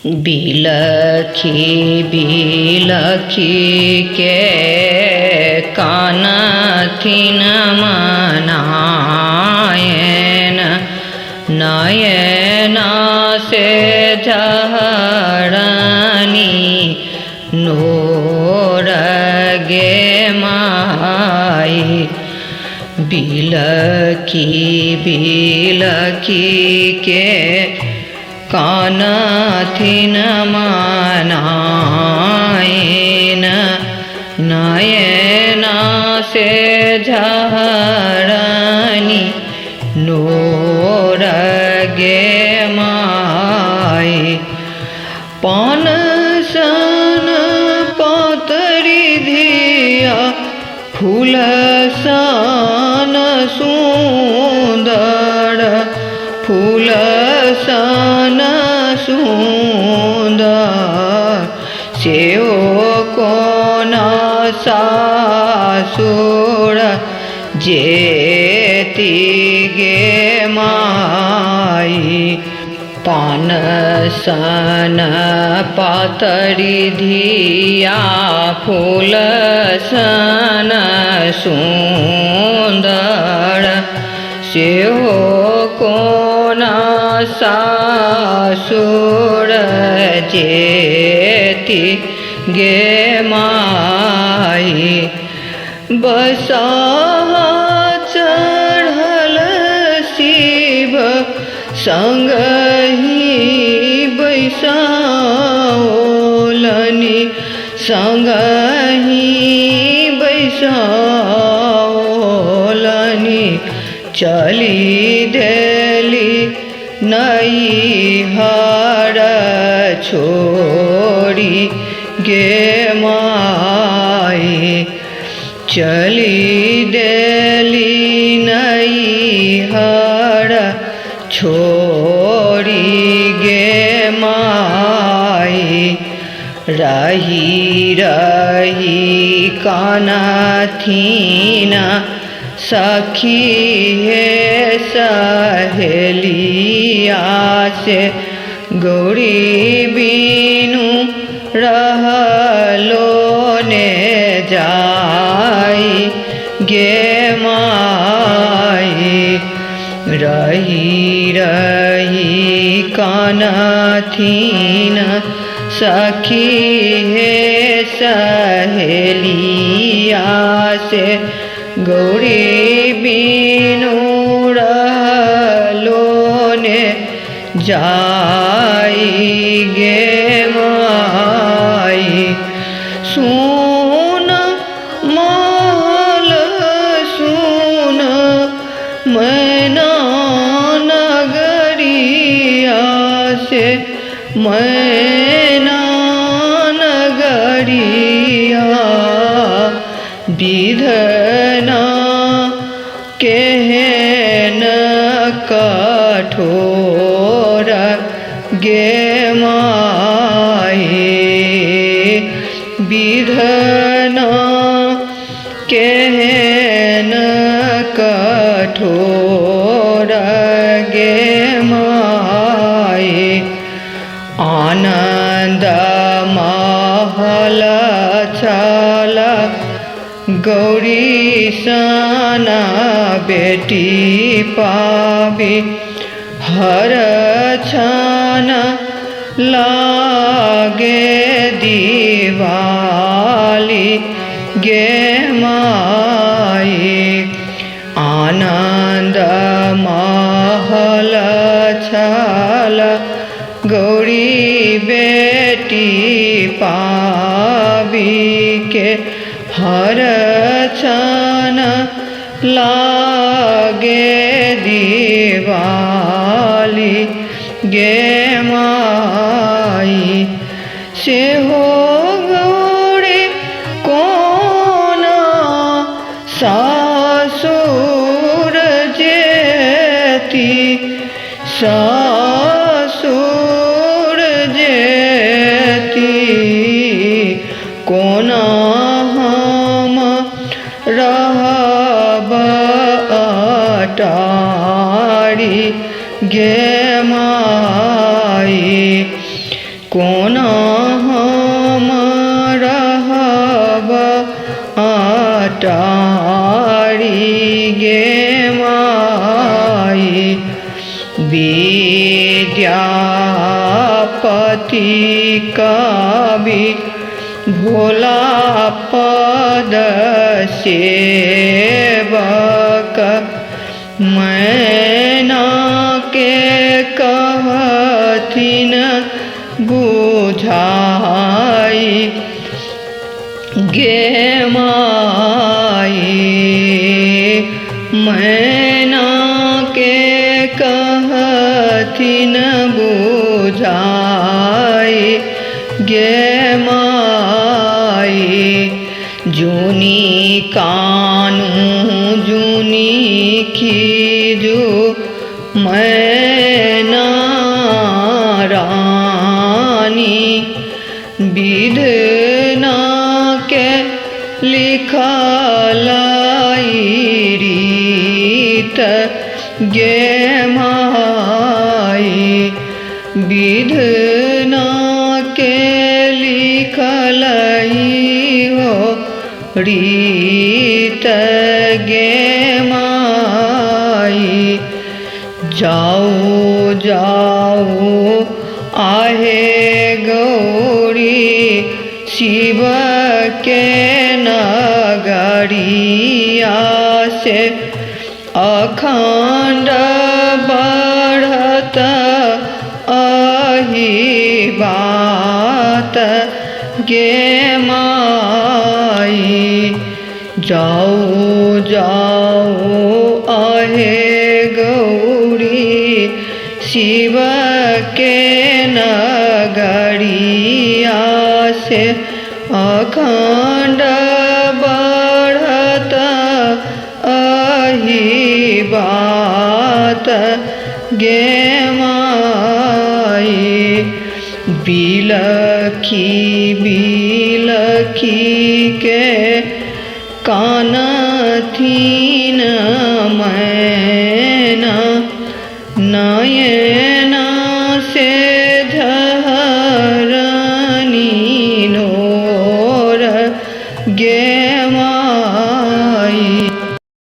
बिलखी बिलखी के कानथिन मनायन, नयना से झरनी नोर गे माई। बिलखी बिलखी के कानथिन मनायन, नयना से झरनी नोर गे माई। पान सन पातरी धिया फूल सन सुन्दर, फूल सन सुन्दर, सेहो कोना सासुर जेती गे माई। पान सन पातरी धिया फूल सन सुन्दर, सेहो कोना सासुर जेती गे माई। बसा चढ़ल शिव संगहि बैसाओलनि, संगहि बैसाओलनि, चली देली नैहर छोड़ी गे माई। चली देली नैहर छोड़ी गे माई। रही रही कानथिन सखी हे सहेलिया से, गौरी बिनु रहलो ने जाई गे माई। रही रही कानथिन सखी हे सहेलिया से, गौरी बिनु रहलो ने जाई गे माई। सुन महल सुन मैना नगरिया से, मैना नगरिया, विधना केहन कठोर गे माई। विधना केहन कठोर गे माई। आनन्द महल छल गौरी सना बेटी पाबी, हर छन लागे दिवाली गे माई। आनन्द महल छल गौरी बेटी पाबी के, हर छन लागे दिवाली गे माई। सेहो गौरी कोना सासुर जेती, सासुर जेती, कोना हम रहब अटारी गे माई। कोना हम रहब अटारी गे माई। विद्यापति कवि भोला पद सेवक, मैना के कहथिन बुझाई गे माई। मैना के कहथिन बुझाई गे माई। जुनी कानू जुनी खीजू मैना रानी, विधना के लिखल रीत गे माई। विधना के लिखल हो रीत गे माई। जाओ जाओ आहे गौरी शिव के नगरिया से, अखंड बढ़त अही बात गे माई। जाओ जाओ आहे गौरी शिव के नगरिया से, अखंड बढ़त अही बात गे माई। बिलखी बिलखी के कानथिन मैना।